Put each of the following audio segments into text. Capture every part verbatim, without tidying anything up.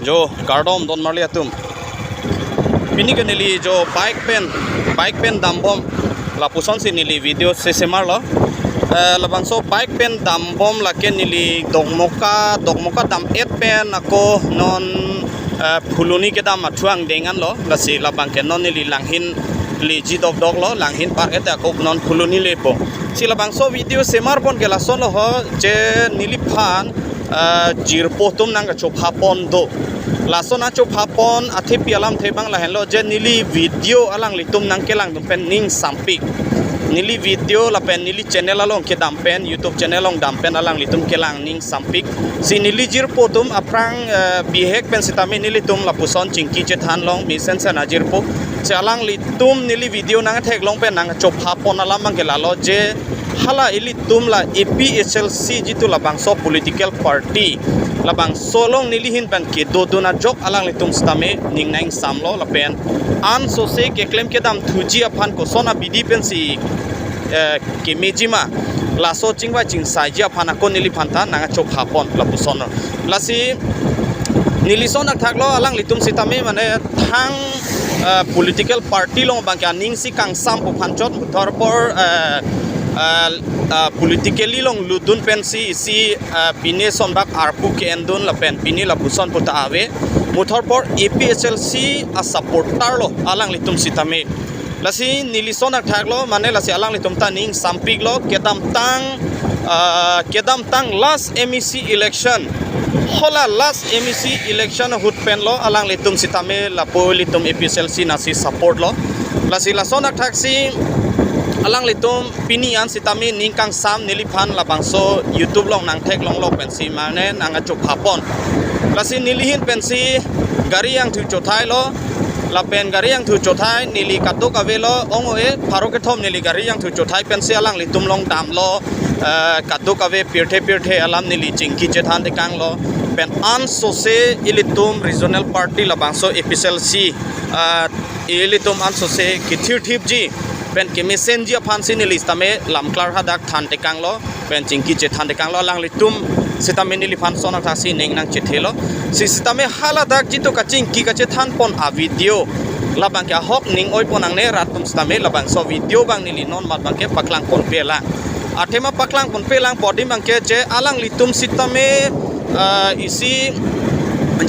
Jo, kardom don marli atum. Pini ke neli jo bike pen, bike pen dambom. Lapuson si neli video sesemarlo. Eh, labangso bike pen dambom lake neli Dokmoka, Dokmoka dam-et pen ako non, eh, Phuloni kedam athuang dengan lo. Lasi labang ke non neli Langhin leji dokdok lo, Langhin par-et ako non Phuloni lepo. Si labangso video semar pon ke lason lo ho, je neliphan, eh, jirpo atum nangkachopha pon do. Lason achopha pon athepi alamthe abang lahenlo, je neli video alanglitum nangkelangdun pen ning sampik. Neli video lapen neli channel along kedam pen, YouTube channel along dam pen alanglitum kelang ning sampik. Si neli jirpo atum aphrang, eh, bihek pen sitame nelitum lapuson chingki chethan long mesen sen ajirpo. Si alanglitum neli video nangtheklong pen nangchopha pon alam abang ke lalo, je hala ilitum la A P H L C jitu labangso political party, labangso along neli ahin pen kedodun ajok alanglitum sitame ning nangsamlo lapen ansose keklem kedam thuji aphan koson abidi pensi, eh, kemeji ma, laso chingvai chingsaiji aphan ako neliphan ta nangchopha pon lapuson. Lasi neli son athak lo, alanglitum sitame mane thang, eh, political party along abang ke aning si kangsam pu aphan chot muthor apor, eh, eh, eh, politically along lutdun pensi isi, eh, pine sonbak arpu ke-endun lapen pine lapuson pu ta ave. Muthor apor A P H L C asupporter lo alanglitum sitame. Lasi neli son athak lo, mane lasi alanglitum ta ning sampik lo, kedamtang, ah, kedamtang last M A C election, hala last M A C election ahut pen lo alanglitum sitame lapu ilitum A P H L C nasi support lo. Lasi lason athak si alanglitum pini an sitame ning kangsam neliphan labangso YouTube along nangtheklong lo pensi mane nangchopha pon. Lasi neli ahin pensi gari angthu chothai lo, lapen gari angthu chothai neli kadokave lo, ong-e pharo kethom neli gari angthu chothai pensi alanglitum along damlo, eh, kadokave pirthe pirthe alam neli chingki chethan tekang lo. Pen ansose ilitum regional party labangso A P H L C, eh, ilitum ansose kethirthipji pen kemesenji aphan si neli sitame lamklar hadak than tekang lo, pen chingki chethan tekang lo, alanglitum sitame neliphan son athak si ning nangchethe lo. Si sitame haladak jitu kachingki kachethan pon avideo, labang ke ahok ning oi pon nangne, rat atum sitame labangso video abang neli non mat abang ke paklang ponpe lang. Athema paklang ponpe lang pon adim abang ke je alanglitum sitame, ah, isi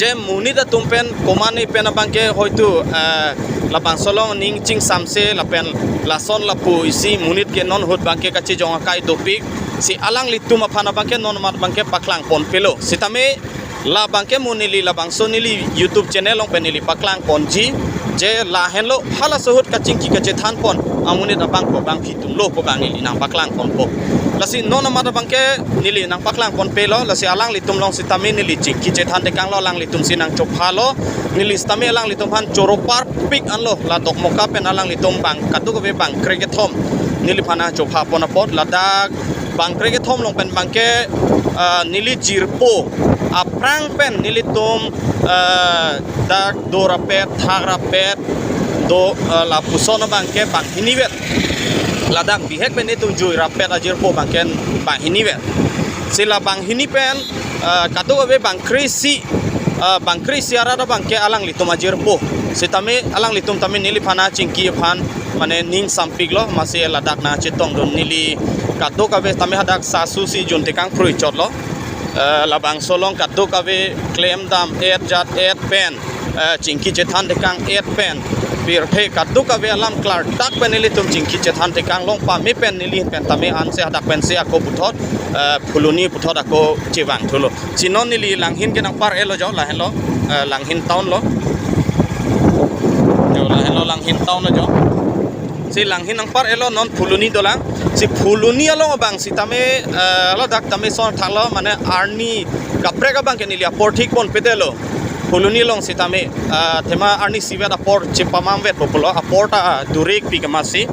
je monit atum pen komatne pen abang ke hoitu, ah, labangso along ning chingsamse lapen lason lapu isi monit ke non ahut abang ke kachejong akai dopik. Si alanglitum aphan abang ke non mat abang ke paklang ponpe lo. Sitame labang ke mo neli labangso neli YouTube channel along pen neli paklang ponji, je lahenlo halaso ahut kachingki kachethan pon amonit abang ko bangphi atum lo ko abang neli nangpaklang ponpo. Lasi non amat abang ke neli nangpaklang ponpe lo, lasi alanglitum along sitame neli chingki chethan tekang lo, alanglitum si nangchopha lo, neli sitame alanglitum aphan choro parpik anlo, la Dokmoka pen alanglitum bang kadokave bang krekethom neliphan nangchopha pon apot, ladak bang krekethom along pen abang ke, ah, neli jirpo aphrang pen nelitum, ah, dak do rapet, thak rapet, do, ah, lapuson abang ke banghinivet. Ladak bihek pen nelitum jui rapet ajirpo abang ke banghinivet. Si la banghini pen, ah, kadokave bang kre-isi, ah, bang kre-isi arat abang ke alanglitum ajirpo. Sitame alanglitum tame neliphan chingki aphan mane ning sampik lo, masi ladak nangchetongdun neli kadokave tame hadak sasu si jun tekang phrui chot lo. Eh, labangso along kadokave klem dam-et jat-et pen, eh, chingki chethan tekang-et pen, pirthe kadokave alam klardak pen nelitum chingki chethan tekang long pame pen neli pen tame anse hadak pensi ako puthot, eh, Phuloni puthot ako chevang thulo. Si non neli Langhin ke nangpar-et lo jo, lahenlo, eh, Langhin town lo. Jo, lahenlo Langhin town lo jo. Si Langhin nangpar-et lo, non Phuloni dolang. Si Phuloni along abang sitame, eh, ladak tame son thanglo, mane arni kaprek abang ke neli apor thik ponpedetlo. Phuloni along sitame, eh, athema arni isivet apor chepamam vetpo pulo, apor ta, ah, durik pi kemasi.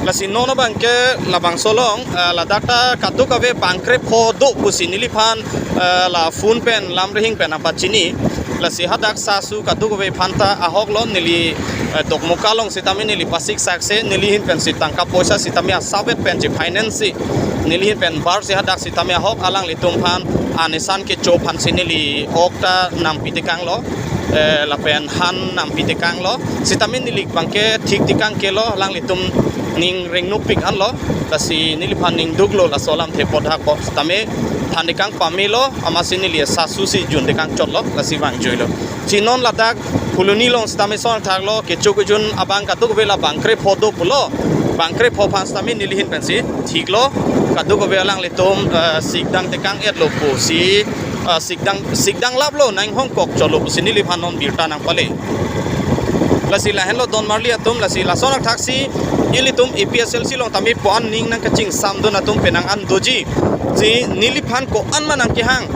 Lasi non abang ke labangso along, eh, ladak ta kadokave bang krepho do pusi neliphan, eh, la phone pen lamrihing pen nangpachini. Lasi hadak sasu kadokave aphan ta ahok lo, neli, eh, Dokmoka along sitame neli pasiksak se, neli ahin pensi tangka poisa sitame asavet pen chefinance si, neli ahin pen bar si hadak sitame ahok, alanglitum aphan, an esan kecho aphan si neli ok ta nangpi tekanglo, eh, lapen han nangpi tekanglo. Sitame neli abangke thik tekang ke lo, alanglitum ning rengno pik anlo, lasi neliphan ning duklo, laso alamthe apot hako. Sitame than tekang pamelo, amatsi neli sasu si jun tekang chotlo, lasi vangjuilo. Si non ladak Phuloni along sitame lason thaklo, kecho kejun abang kadokave la bang krepho do pulo. Bang krepho aphan sitame neli ahin pensi thiklo. Kadokave alanglitum, eh, sikdang tekang etlo pusi, eh, sikdang, sikdang laplo, nang hongkok chotlo pusi neliphan non birta nangpale. Lasi lahenlo donmarli atum, lasi lason athak si ilitum A P H L C along tame puan ning nangkachingsam dun atum penang an doji. Si neliphan ko-an ma nangkehang.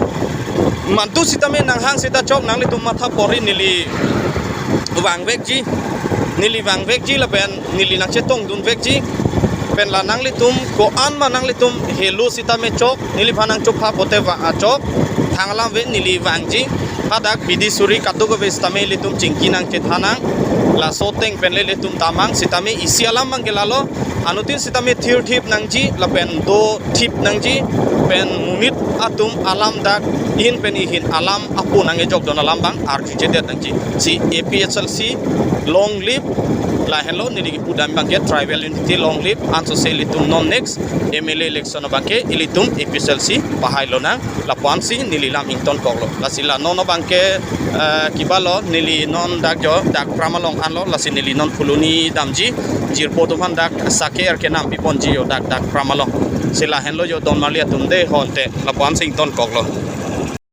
Mantu sitame nanghang seta chok, nanglitum matha pori, neli vangvekji, neli vangvekji lapen neli nangchetongdunvekji. Pen la nanglitum ko-an ma nanglitum helo sitame chok, neliphan nangchopha pote vang achok, thang alam ave, neli vangji. Hadak bidi suri kadokave sitame ilitum chingki nangchethanang. Laso ateng pen le ilitum damnang, sitame isi alam abangke lalo. Anuttin sitame thirthip nangji, lapen dothip nangji, pen monit atum alam dak, ahin pen ahin alam apo nang-ejokdun alam abang arjujedet nangji. Si A P H L C long live, lahenlo neli kipudam abangke tribal unity long live, ansose ilitum non next M L A election abangke ilitum A P H L C pahai lonang, lapuan si neli lam ingtonkoklo. Lasi la non abangke, eh, kibalo, neli non dak jo, dak Pramalong anlo, lasi neli non Phuloni damji, jirpo atum aphan dak saker kenam piponji jo dak, dak Pramalong. Si lahenlo jo donmarli atum de honte, lapuan si ingtonkoklo.